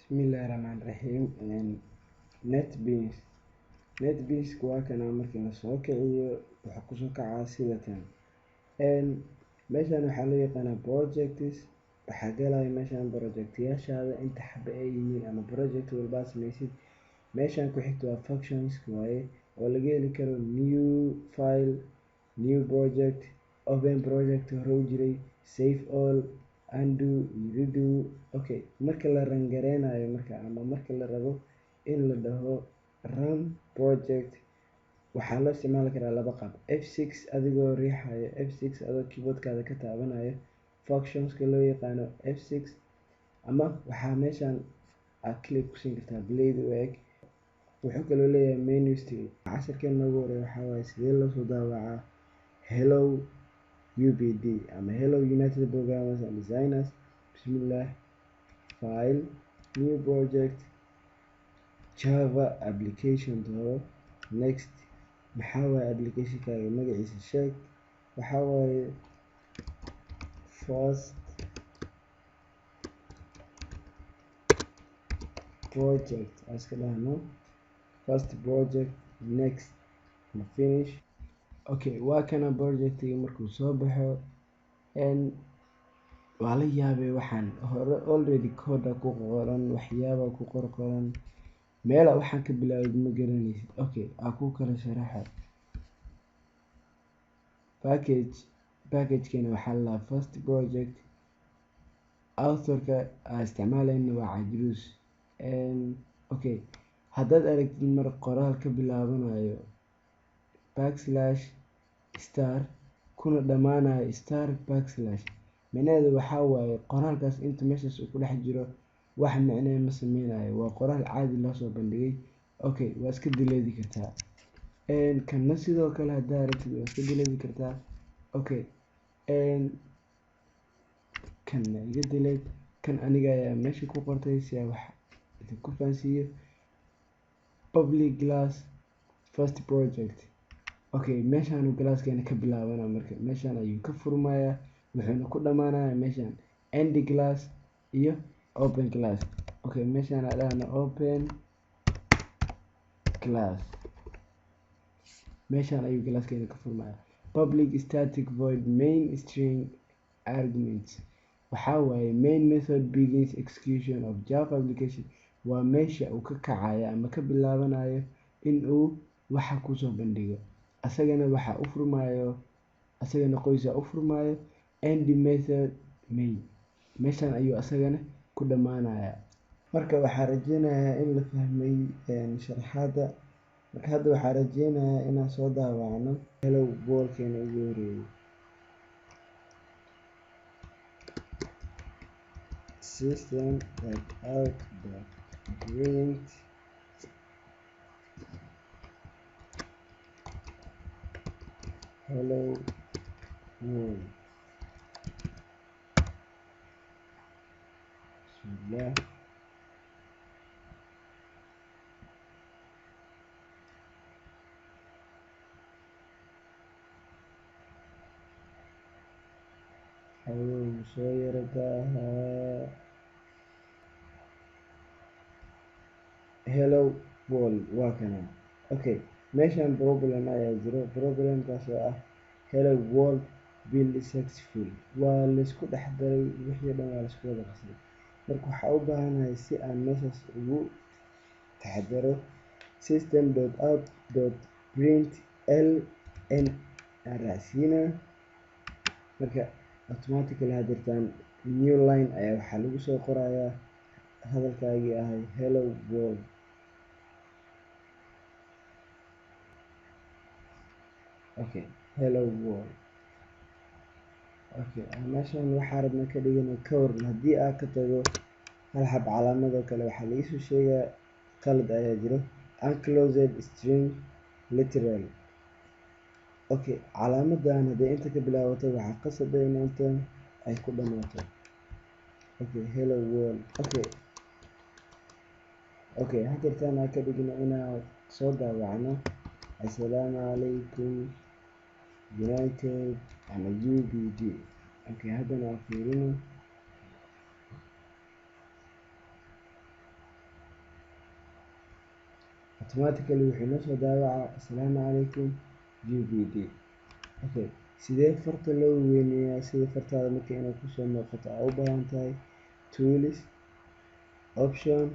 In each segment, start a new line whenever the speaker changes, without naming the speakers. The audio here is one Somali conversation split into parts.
Bismillahi Rahmaani Rahiim. NetBeans. NetBeans waa kana markii la soo kiciyo wuxuu kusoo kacaa sida tan. Meeshan waxaa loo yaqaanaa projects. Waxaa galaya meeshan projectyaashaada inta xaba ay yihiin ama project walba aad sameysid. Meeshan ku xigta waa functions waaye oo laga heli karo new file, new project, open project hore u jiray, save all, undo, redo. Okay, marka la run gareynayo marka ama marka la rabo in la dhaho run project, waxaa loo isticmaali karaa laba qaab. F6 adigoo riixayo F6 adoo keyboardkaada ka taabanayo functionska loo yaqaano F6, ama waxaa meeshan aad click ku siin kartaa blade u eg. Wuxuu kaloo leeyahay menu state. Casharkeena noogu horeeya waxaa waaye sidee loo soo daawacaa Hello UPD ama Hello United Programmers and Designers. Bismillah. File, new project, Java application dooro, next. Maxaa waaye applicationkaaga magaciisa sheeg. Waxaa waaye first project, aan iska dhahno first project, next, finish. Okay, waa kana projectiga markuu soo baxo. Waa la yaabay waxaan hore already code ku qoran, waxyaaba ku qorqoran, meela waxaan ka bilaaway ma garanaysid. Okay, aan ku kala sharaxo. Package-keena waxaa la lahaa first project. Author-ka aan isticmaalayna waa Cajruus. Okay, haddaad aragtid mar qoraal ka bilaabanayo backslash star kuna dhammaanayo star backslash, micnaheedu waxaa waaye qoraalkaas inta meeshaas uu ku dhex jiro wax micno ma sameynayo, waa qoraal caadi loo soo bandhigay. Okay, waa iska dileedi kartaa. Kanna sidoo kale haddaad aragtid waa iska dileedi kartaa. Okay, kanna iga dileed. Kan aniga ayaa meesha ku qortay si aan wax idinku fahansiiyo. Public class first project. Okay, meeshaan uu classkeena ka bilaabanaa, marka meeshaan ayuu ka furmayaa, wuxuuna ku dhamaanayaa meeshaan end class iyo open class. Okay, meeshaan aan dhahno open class, meeshaan ayuu classkeena ka furmayaa. Public static void main string arguments waxaa waaye main method begins execution of Java application. Waa meesha uu ka kacayo ama ka bilaabanayo in uu waxa kusoo bandhigo, asagana waxa u furmayo, asagana qoysa u furmayo. End method main, meeshaan ayuu asagana ku dhamaanayaa. Marka waxaa rajeynayaa in la fahmay sharaxaadda. Marka hadda waxaa rajeynayaa inaan soo daawacno Hello World-keena ugu horeeyay. System dot out dot print Hello World. Bismillah. Hello soo yara daaha. Hello World waa kana. Okay, meeshan problem ayaa jiro. Problemkaas oo ah Hello World build successful. Waa laisku dhex daray wixii dhan, waa laisku wada qasay. Marka waxaa u baahanahay si aan meeshaas ugu taxadaro system dot out dot print l n aan raacsiinaa. Marka automatically hadirtaan new line ayaa waxaa lagu soo qorayaa hadalkaagii ahay Hello World. Okay, Hello World. Okay, meeshan waxaa rabna ka dhigana ka waran haddii aad ka tago hal xab calaamad oo kale, waxaa laga soo sheegaa qalad ayaa jiro, unclosed string literal. Okay, calaamadan hadday inta ka bilaabato waxaa qasab ah in intan ay ku dhamaato. Okay, Hello World. Okay, okay, hadirtaan aan ka dhigno inaan soo daawacno Assalaamu calaykum United ama UPD. Okay, haddana aan fiirino. Automatically wuxuu noo soo daawacaa "Assalaamu calaykum UBD". Okay, sidee farta loo weyneeyaa? Sida fartaada marka inay kusoo muuqato aa u baahan tahay, Tools, Option,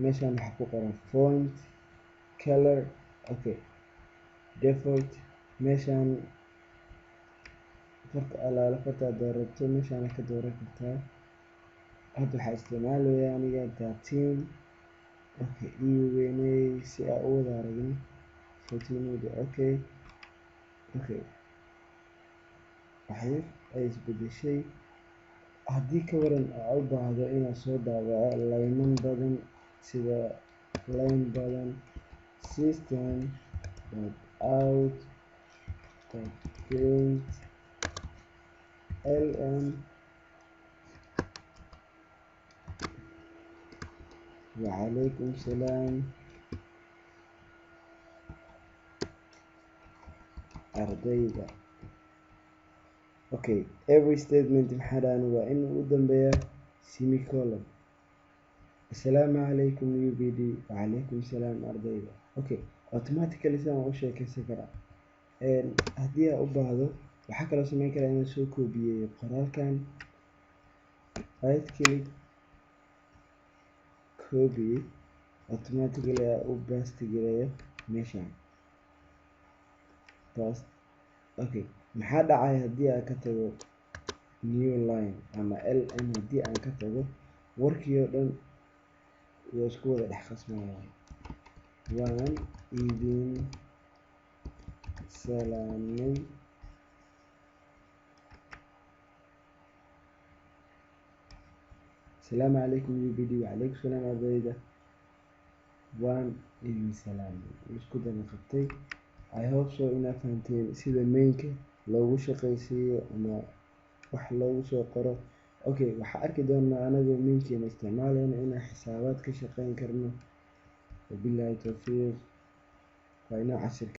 meeshaan waxaa ku qoran Font, Color. Okay, Default, meeshaan farta alaala fartaa doorato meeshaan ka dooran kartaa. Hadda waxaa isticmaalaya aniga 13. Okay, ii weyney si aa u wada aragno. 14. Okay, waxyar ay isbedeshay. Haddii ka waran aa u baahdo inaad soo daawaco layman badan, sida line badan, System.out.print ln "Wacalaykum salaam ardayda". Okay, every statement maxaa dhahan? Waa in u dambeeya semicolon. "Assalaamu calaykum UBD", "Wacalaykum salaam ardayda". Okay, automatically sidaan waan u sheekeysan karaa. Haddii aan u baahdo, waxaa kaloo sameyn karaa inaan soo koobiyeeyo qoraalkan, right click, copy, automatically aa u paste gareeyo meeshan, paste. Okay, maxaa dhacay haddii aan ka tago new line ama ln? Haddii aan ka tago, warkii oo dhan waa isku wada dhex qasmayaan. "Waan idin salaamay". "Asalaamu calaykum UBD", "Wacalaykum salaam ardayda", "Waan idin salaamay", isku daba qabtay. I hope so inaad fahanteen sida mainka loogu shaqaysiiyo ama wax loogu soo qoro. Okay, waxaa arki doonaa anagoo mainkeena isticmaalayna inaan xisaabaad ka shaqeyn karno. Wabillahi towfiiq, waa inoo cashirka.